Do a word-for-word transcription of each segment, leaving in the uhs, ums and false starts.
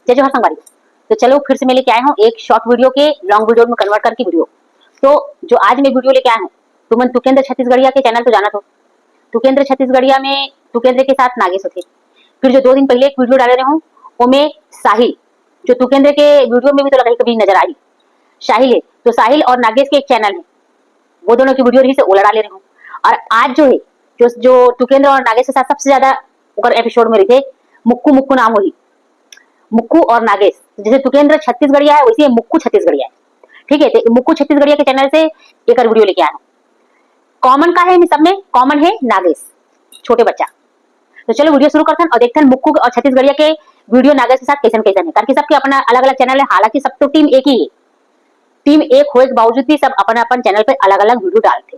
जय जोहार संगवारी। तो चलो फिर से मैं लेके आया हूँ एक शॉर्ट वीडियो के लॉन्ग वीडियो में कन्वर्ट करके वीडियो। तो जो आज मैं वीडियो लेके आया हूँ, तुमन तुकेंद्र छत्तीसगढ़िया के चैनल तो जानत हो। तुकेंद्र छत्तीसगढ़िया में तुकेंद्र के साथ नागेश होथे। फिर जो दो दिन पहले एक वीडियो डाले रहे हूँ, ओमे साहिल, जो तुकेंद्र के वीडियो में भी तो कभी कभी नजर आई, साहिल है। तो साहिल और नागेश के एक चैनल है, वो दोनों की वीडियो रही से ओला डाले रहे हूँ। और आज जो है, जो जो तुकेंद्र और नागेश के साथ सबसे ज्यादा ओकर एपिसोड में रहिथे, मुक्कू मुक्कू नाम वही, मुक्कू और नागेश। जैसे तुकेंद्र छत्तीसगढ़िया है, वैसे ये मुक्कू छत्तीसगढ़िया है। ठीक है, तो मुक्कू छत्तीसगढ़िया के चैनल से एक वीडियो लेके आया हूँ। कॉमन का है इन सब में? कॉमन है नागेश, छोटे बच्चा। तो चलो वीडियो शुरू करथन और देखथन मुक्कू और छत्तीसगढ़िया के वीडियो नागेश के साथ कैसन कैसन है, क्योंकि सबके अपना अलग अलग चैनल है, हालांकि सब तो टीम एक ही है। टीम एक होए के बावजूद भी सब अपन अपन चैनल पे अलग अलग वीडियो डालथे,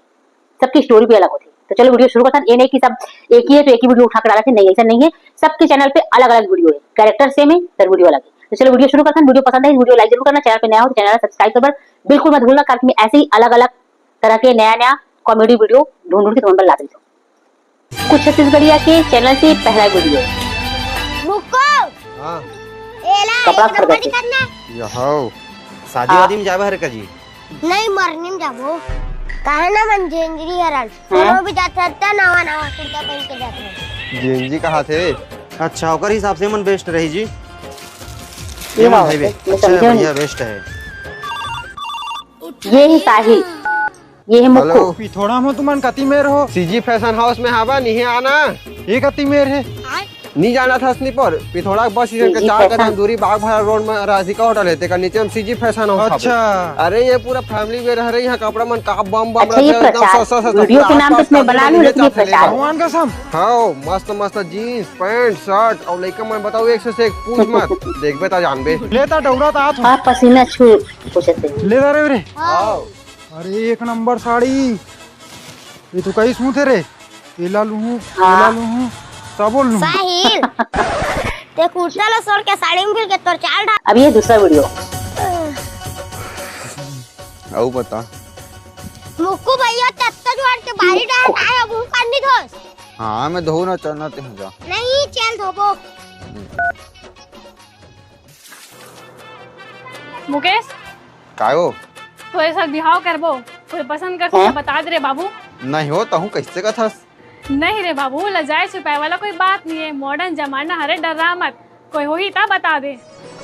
सबकी स्टोरी भी अलग होथे। तो चलो वीडियो शुरू करथन। ये नहीं कि सब एक ही है तो एक ही वीडियो उठा के डालथे, नहीं, ऐसा नहीं है। सबके चैनल पे अलग अलग वीडियो है, कैरेक्टर सेम है पर वीडियो अलग है। तो चलो वीडियो शुरू करथन। वीडियो पसंद है, वीडियो लाइक जरूर करना, चैनल पे नया हो तो चैनल सब्सक्राइब कर, बिल्कुल मत भूलना, क्योंकि मैं ऐसे ही अलग अलग तरह के नया नया कॉमेडी वीडियो ढूंढ ढूंढ के तुम पर लाते हूँ। कुछ छत्तीसगढ़िया के चैनल से पहला वीडियो। मुक्को। हाँ। एला कपड़ा एक नंबर खरीदते। करना। यहो। शादी हाँ। वादी में जाबे हरे का जी? नहीं, मरनी में जाबो। काहे ना मन जेंजरी हरन। हैं? कोनो भी जात रहता, नवा नवा कुर्ता पहन के जात रहता। जेंजी कहा थे? अच्छा, ओकर हिसाब से मन बेस्ट रही जी। ये ये मन बात भाई है, बे। मैं अच्छा है, समझे बढ़िया, नहीं। बेस्ट है। ये ही साहिल। ये है मुक्कू। हेलो। पिथोड़ा हो तुमन कति मेर हो? सीजी फैशन हाउस में हाबा, नहीं आना। ये कति मेर है? नहीं जाना था स्लीपर। पिथोड़ा बस स्टैंड के सीजी चार फैशन। कदम दूरी बागभाड़ा रोड में राधिका होटल है, तेकर नीचे हम सीजी फैशन हाउस हाबो। अच्छा। अरे ये पूरा फैमिली वेयर हरे, यहाँ कपड़ा मन का बम बम अच्छा, ये रहते हैं, एकदम प्रचार। सस्ता सस्ता, वीडियो पूरा के नाम तो आसपास इसमें बना लो, लेके इसमें जाते हैं। प्रचार। भगवान कसम। हाँ, मस्त मस्त जीन्स, पैंट, शर्ट और लइका मन बताओ एक से एक, पूछ मत। देखबे ता जानबे। लेता डौरा ता हाथ। हाँ, पसीना छू पूछे थे। ले दा रे रे। हाँ। अरे एक नंबर साड़ी। ये तो कई सूत है रे। एला लूहूं, हाँ। एला लूहूं, सबो लूहूं। साहिल, ते कुर्ता ला छोड़ के साड़ी में घुल के तोर चाल ढा- अब ये दूसरा वीडियो। अउ बता। मुक्कू भैया, तत्ता जुआर के बारी डाल आए, अब हूं काट नहीं धोस। हाँ, मैं धो ना, चलना ते जा। नहीं, चल धोबो। मुकेश, काय हो? तोरे साथ बिहाव करबो, कोई पसंद कर हैं? सकता बता दे रे बाबू। नहीं हो, तहूँ कैसे कथस? नहीं रे बाबू, लजाए छुपाए वाला कोई बात नहीं है, मॉडर्न जमाना हरे, डर्रा मत, कोई होही ता बता दे।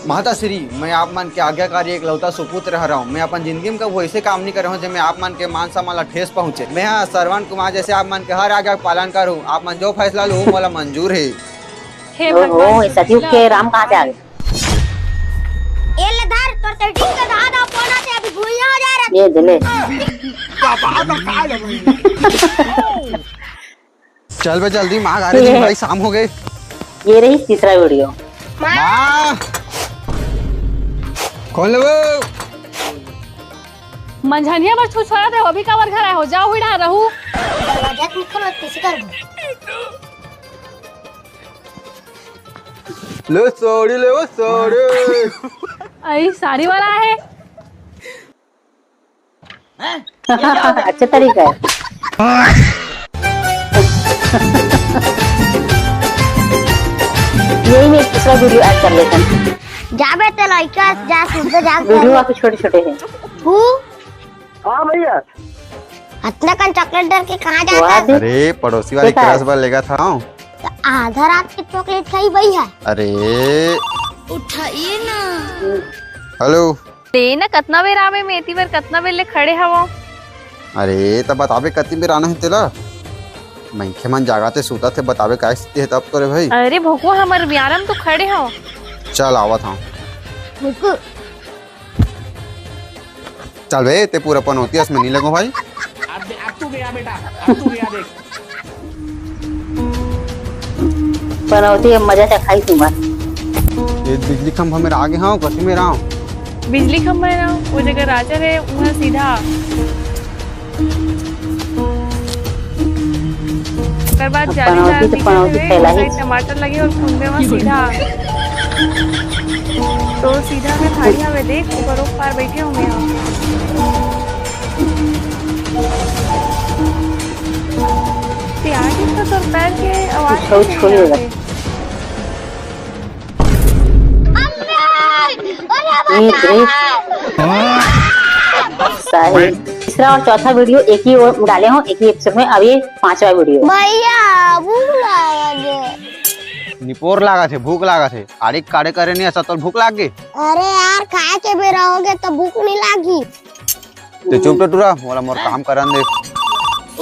माता श्री, मैं आप मन के आज्ञाकारी एकलौता सुपुत्र हरव। मैं अपन जिंदगी में कभू ऐसे काम नहीं करे हूँ, जेमे आप मन के मान सम्मान ला ठेस पहुँचे। मैं हा श्रवण कुमार जैसे आप मन के हर आज्ञा के पालन करूँ। आप मन जो फैसला लू, मोला मंजूर है। हे ओहो, भगवान, ये सतयुग के राम कहाँ से आ गए? ये ले धर, तोर सेटिंग के धाधा पोना से अभी भूइयां हो जा रहा। ये दे ले। चल बे जल्दी, माँ गारे ये दिन भाई, शाम हो गए। ये रही तीसरा वीडियो। माँ, खोल वो। मंझनिया बर छुछुआत रहो, अभी काबर घर आए हो? जाओ हुई डहार रहू। दरवाजा के निकलो, किसी कर दो। ले साड़ी, ले वो साड़ी। अरे साड़ी वाला है। अच्छा तरीका है। यही में एक दूसरा वीडियो ऐड कर लेते हैं। जाबे ते लइका, जा सीधे जा। वीडियो आपके छोटे छोटे हैं। तू हाँ भैया। अतना कन चॉकलेट डर के कहाँ जाता है? अरे पड़ोसी वाली देखा है? क्रश बर लेगा था। तो आधा रात के चॉकलेट खाई भैया। अरे उठाइए ना। हेलो। ते ना कतना बेर आवे, मैं एती बर कतना बेर ले खड़े हवं। अरे त बताबे कति बेर आना है तेला। मनखे मन जागत हे, सुतत हे, बताबे काय स्थिति हे तब तो रे भाई। अरे भोकवा, हमर बियारा म तो खड़े हव। चल आवत हव। भोकू। चल बे, ते पूरा पनौती अस में नहीं लगो भाई। अब दे-, अब तू गया बेटा, अब तू गया देख। पनौती अब मजा चखाई तुम्हार। ये बिजली खंभा में आगे हाँ, कति में राव। बिजली खंभा में राव, वो जगह राजा रहे, वहाँ सीधा। ओकर बाद अब जाली पनौती डाल तो दीजिए पनौती हुए, फैला ही। साइड टमाटर लगे और कुंदे वहाँ सीधा। तो सीधा में थारी हवे, देख, ऊपर ओ पार बैठे होंगे हम। ते आगे तो तोर पैर के आवाज कुछ कैसे छोड़ नहीं देगा। आते? ये देख। सारे तीसरा और चौथा वीडियो एक ही ओर डाले हो, एक ही एपिसोड में। अब ये पांचवा वीडियो। भैया, भूख लगा दे। निपोर लागत हे, भूख लागत हे। आड़ी काड़े करे नहीं, ऐसा तो भूख लाग गई। अरे यार, खाए के बेरा हो गए तो भूख नहीं लागी। तो चुप तो टुरा, मोला मोर काम करन दे।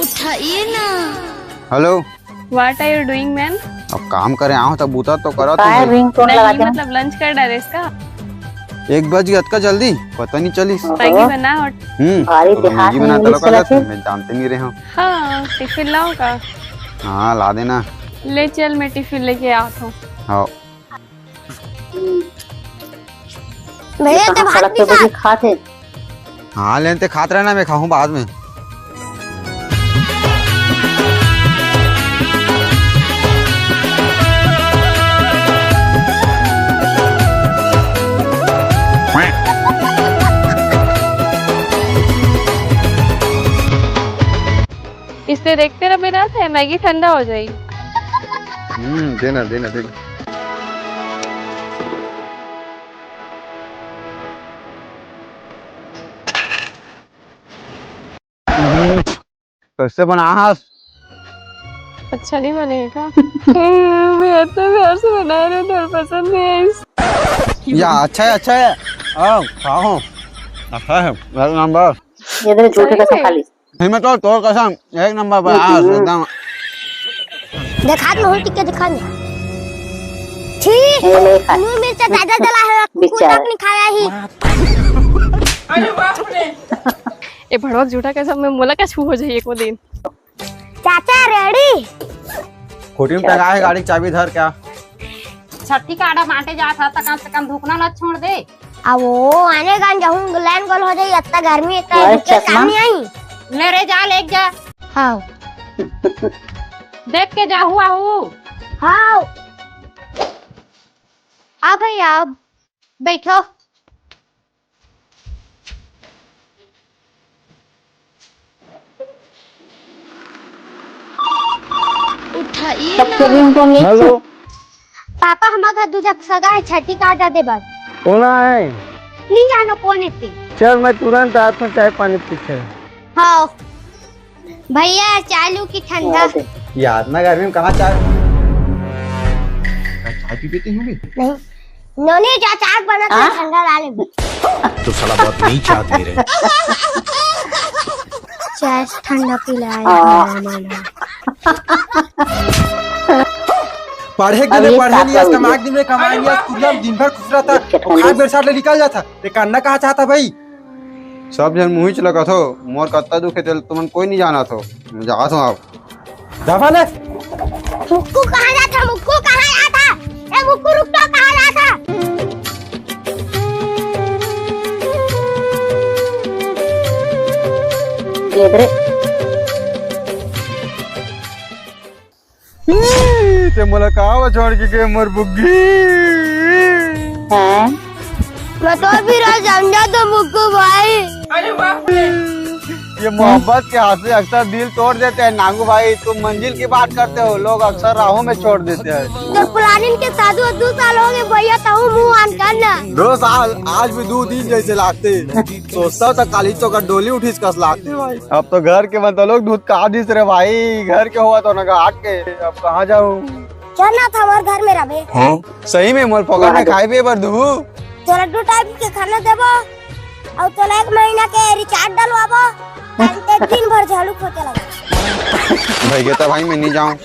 उठाइए ना। Hello. What are you doing, man? अब काम करे आओ तो बूता तो करो। काय रिंगटोन लगा दे, मतलब लंच कर डाले इसका। एक बज गया, अतका जल्दी पता नहीं चलिस। मैगी बना और हम्म, भारी तो देहात मैगी में बना इंग्लिश तलो का चलत हे। मैं जानते नहीं रहे हूँ। हाँ, टिफिन लाओ का? हाँ, ला देना। ले चल, मैं टिफिन लेके आत हूँ। हाँ। भैया, तो भात सड़क पे भी बैठ के खात हे। हाँ, लेन ते खात रहना, मैं खाहूँ बाद में। इससे देखते रह बिना से मैगी ठंडा हो जाएगी। हम्म, देना, देना, देना। कैसे बना हस? अच्छा नहीं बनेगा। मैं इतने प्यार से बना रहे थे और पसंद नहीं आई। या अच्छा है, अच्छा है। आओ, खाओ। अच्छा है, एक नंबर। ये तो झूठे कसम खा ली। नहीं, मैं तो तोर कसम, एक नंबर बना हस, एकदम। दिखा दे, मुंह टिक के दिखा दे। छी, ये ले खा। मुंह मिर्चा ज्यादा जला है, कुकुर बेचारा। तक नहीं खाया ही। अरे बाप रे। ए भड़वा के झूठा कसम में मोला का छू हो जाई एको दिन। चाचा, रेडी? खूंटी में टंगा है गाड़ी की चाबी धर क्या? छट्ठी काड़ा बांटे जात ह, त कम से कम धुकना न छोड़ दे। अब वो आने गान जाहूं, लाइन गोल हो जाई, इतना गर्मी, इतना अरे धूप के चश्मा। काम नहीं आई। ले रे, जा, लेके जा। हाँ। देख के जाहू, आहू। हाँ। आ भैया, अब बैठो। उठाइए ना। हेलो। पापा, हमर घर दू झक सगा है, छठी काटा दे बर। कोन है? नहीं जानो कोन है ते। चल, मैं तुरंत आत हूँ, चाय पानी पीछे। हाँ। भैया, चालू की ठंडा। यार, इतना गर्मी में कहाँ चाय? चाय पी पीते होंगे? नहीं। नोनी, जो चाय बना था, हाँ? ठंडा ला ले। तो साला बहुत नीच आदमी रे। चाय से ठंडा पिलाए, हाँ। माना, माना। पढ़े के दिन पढ़े नहीं, आज कमाए के दिन में कमाए नहीं, आज पूरा दिन भर खुश रहता, खाए बेर साथ ले निकल जाता। ते करना कहाँ चाहता भाई? सब झन मुहिच लगत हो, मोर कत्ता दुखे तेल तुमन कोई नहीं जानत हो। मैं जात हूँ अब। दबा ले। मुक्कू कहाँ जात है? मुक्कू कहाँ जात है? ए मुक्कू रुक तो, कहाँ जात है? ये इधर। ई, ते मोला का छोड़ के गे मोर बुग्गी? हैं? मैं तो भी राज समझा तो मुक्कू भाई। अरे बाप रे। ये मोहब्बत के हादसे अक्सर दिल तोड़ देते हैं नांगू भाई। तुम मंजिल की बात करते हो, लोग अक्सर राहों में छोड़ देते हैं। तो प्लानिंग के साधु दो साल हो गए भैया, तहु मुंह आन कर ना। दो साल आज भी दो दिन जैसे लागते। सोचता तो काली चौका डोली उठिस कस लागते भाई। अब तो घर के मतलब लोग दूध का दिस रे भाई, घर के हुआ तो ना घाट के, अब कहाँ जाऊँ? चल ना था हमारे घर में रहे। हाँ? सही में मोर फोकट में खाए पिए बर दू। तो लड्डू टाइप के खाना देबो, और तो एक महीना के रिचार्ज डलवाबो, ताकि दिन भर झाड़ू पोछा लगे। भाई कहता भाई मैं नहीं जाऊँ।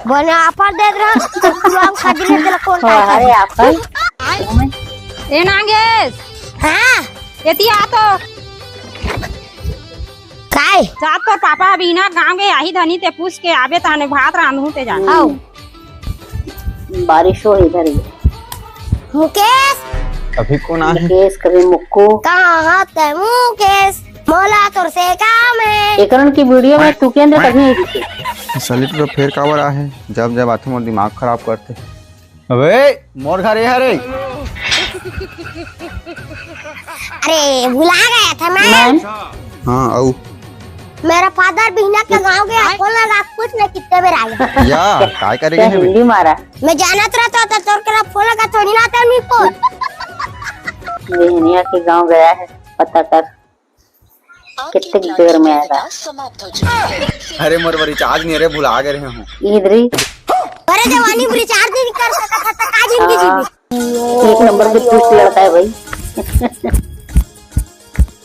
बने ऑफर दे रहा, तो तू हम खा दिले तेरा कौन हाँ, अरे ऑफर? ए नागेश। हाँ। एती आ तो। काय? जात तोर पापा अभी ना गाँव गे आही धनी ते पूछ के आबे ताने भात रांधहूं ते जा। आओ। बारिश हो इधर ही। मुकेश। अभी कौन आ है? मुकेश कभी मुक्कू। कहाँ ते मुकेश? मोला तोर से काम है। एकरन की वीडियो में तू के अंदर कभी नहीं दिखे। सलिट तो फेर काबर आ है? जब जब आथे मोर दिमाग खराब करते। अबे मोर घर ये हरे। अरे भुला गया था मैं। हाँ, आऊ। मेरा फादर बिहना के गांव गया, फोन लगा, कुछ नहीं, कितने बेर आ गया। या, काय करेगा क्या हिंदी मारा? मैं जानत रहता तो तोर करा फोन लगा थोड़ी ना आता नहीं फोन। बिहनिया के गांव गया है, पता कर कितने देर में आएगा। अरे मोर बर रिचार्ज नहीं, अरे भुला गए रहे हूँ। इधर ही। अरे जवानी में रिचार्ज नहीं कर सकता था, का जिंदगी जीवी? एक नंबर के दुष्ट लड़का है भाई।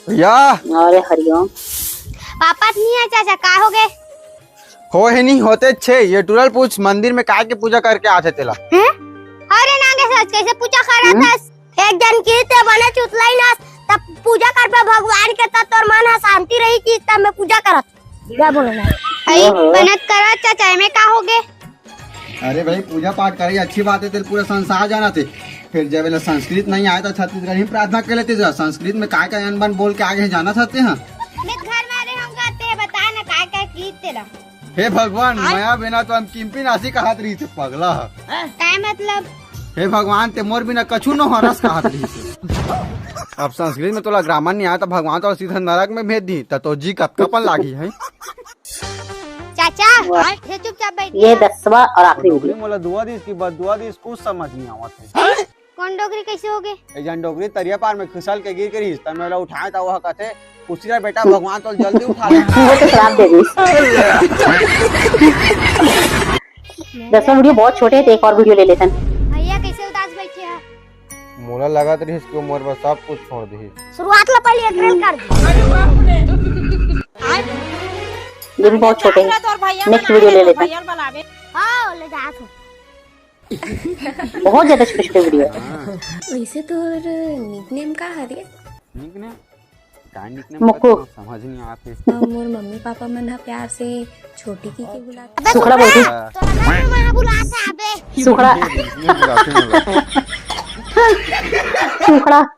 भैया। अरे हरिओम। पापा नहीं है चाचा, का हो गए? हो ही नहीं होते छे, ये टूरल पूछ मंदिर में काय के पूजा करके आथे तेला? हैं? अरे नागेश, आज कैसे पूजा कर रहा था? एक जन की ते बने चुतलाई ना, तब पूजा करबे भगवान के, तब तोर मन ह शांति रही कि तब मैं पूजा करत। क्या बोल रहा है? भाई, ओहो। मेहनत करा चाचा, एमे का हो गए? अरे भाई, पूजा पाठ करे अच्छी बात है, तेरे पूरा संसार जाना थे। फिर जब एला संस्कृत नहीं आए तो छत्तीसगढ़ी में प्रार्थना कर लेते जा। संस्कृत में काय काय अनबन बोल के आगे जाना चाहते हैं? मैं घर में आ रहे होंगे, ते बता ना काय काय की तेरा। हे भगवान, आय? मया बिना तो हम किम्पी नासी कहत रही थे, पगला ह। काय मतलब? हे भगवान, ते मोर बिना कछु नो हरस कहत रही थे। अब संस्कृत में तोला ग्रामर नहीं आया तो भगवान तो सीधा नरक में भेज दी, त तो जी कतकापन लागी है। चाचा, वाह। ये चुपचाप बैठ ये जा। दसवां और आखिरी डोकरी वीडियो। मोला दुआ दिस कि बद दुआ दिस, कुछ समझ नहीं आवत है। कौन डोकरी कैसे हो गए? एक जन डोकरी तरिया पार में खिसल के गिर के रहिस, तब मैं ओला उठाए, तब वह कथे, "खुशी रह बेटा, भगवान तो जल्दी उठा ले।" वो तो श्राप दे दी। दसवां वीडियो बहुत छोटे है, तो एक और वीडियो ले लेते हैं। भैया कैसे उदास बैठे हैं? मोला लगत रहिस कि मोर बर सब कुछ छोड़ दिस। शुरुआत ला पहले एक reel कर दे। ये भी बहुत छोटे हैं। नेक्स्ट वीडियो ले लेते हैं। हाँ, ले जा। बहुत ज्यादा छोटे छोटे वीडियो है। वैसे तोर निकनेम का हरे? निकनेम? का निकनेम मुक्कू। समझ नहीं आते। मोर मम्मी पापा मन ह प्यार से छोटी की के बुलाते। सुखड़ा बोलती। तोरा का बुलाता अबे? सुखड़ा। सुखड़ा।